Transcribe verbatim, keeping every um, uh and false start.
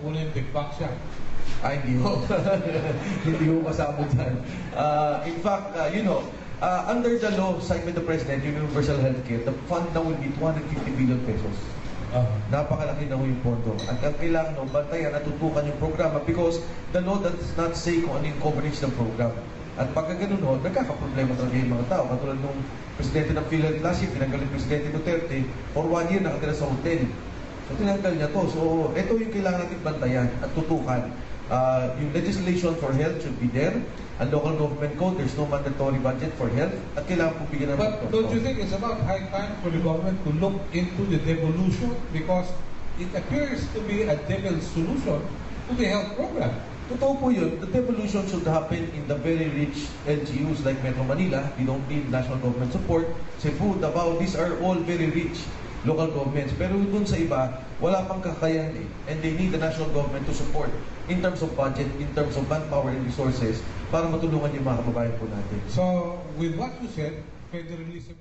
Una yung big box yan. Ah, hindi ho. Hindi ho kasama dyan. Uh, in fact, uh, you know, uh, under the law signed by the President, universal healthcare, the fund now will be two hundred fifty billion pesos. Ah. Napakalaki na ho yung pondo. At ang kailangan ho, bantayan at tutukan yung programa because the law does not say kung ano yung coverage ng program. At pagka ganun ho, nagkakaproblema talaga yung mga tao. Katulad nung presidente ng PhilHealth last year, tinanggal ni Presidente Duterte, for one year nakatira sa hotel. So tinanggal niya to. So ito yung kailangan natin bantayan at tutukan. Uh, yung legislation for health should be there. Ang local government code, there's no mandatory budget for health. At kailangan po bigyan ng But don't you think it's about high time for the government to look into the devolution? Because it appears to be a devil solution to the health program. Totoo po yun. The devolution should happen in the very rich L G Us like Metro Manila. We don't need national government support. Cebu, Davao, these are all very rich local governments. Pero dun sa iba, wala pang kakayahan eh. And they need the national government to support in terms of budget, in terms of manpower and resources para matulungan yung mga kababayan po natin. So, with what you said, federalism